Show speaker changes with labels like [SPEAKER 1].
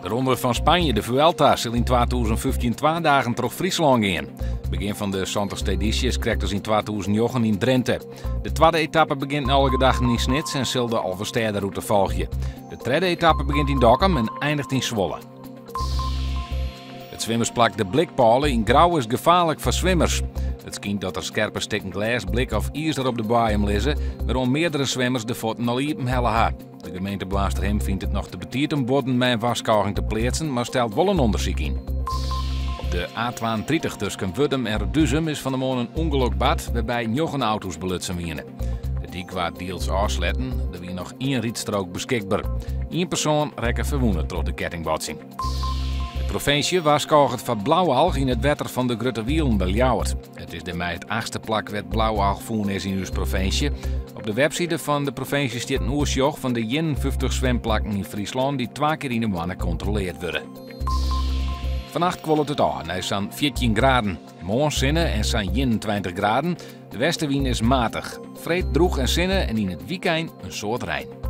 [SPEAKER 1] De Ronde fan Spanje, de Vuelta, sil yn 2015 twa dagen troch Fryslân gean. Begjin fan de santichste edysje is krekt as yn 2009 yn Drinte. De twadde etappe begjint nei alle gedachten yn Snits en sil de Alvestêderûte folgje. De tredde etappe begjint yn Dokkum en eindigt yn Zwolle. It swimmersplak De Blikpôle yn Grou is gefaarlik foar swimmers. It skynt dat der skerpe stikken glês, blik of izer op de boaiem lizze, wêroan meardere swimmers de fuotten al iepen helle ha. De gemeente Boarnsterhim fynt it noch te betiid om buorden mei in warskôging te pleatsen, mar stelt wol in ûndersyk yn. Op de A32 tusken Wurdum en Reduzum is fan 'e moarn in ûngelok bard wêrby njoggen auto's belutsen wiene. De dyk waard diels ôfsletten, der wie noch ien rydstrook beskikber. Ien persoan rekke ferwûne troch de kettingbotsing. De provinsje warskôget foar blau-alch yn it wetter fan de Grutte Wielen by Ljouwert. It is dêrmei it achtste plak wêr't blau-alch fûn is yn ús provinsje. Op de webside fan de provinsje stiet in oersjoch fan de 51 swimplakken yn Fryslân dy't twa kear yn de moanne kontroleard wurde. Fannacht kuollet it ôf nei sa'n 14 graden. Moarn sinne en sa'n 21 graden. De westewyn is matich. Freed drûch en sinne en yn it wykein in soad rein.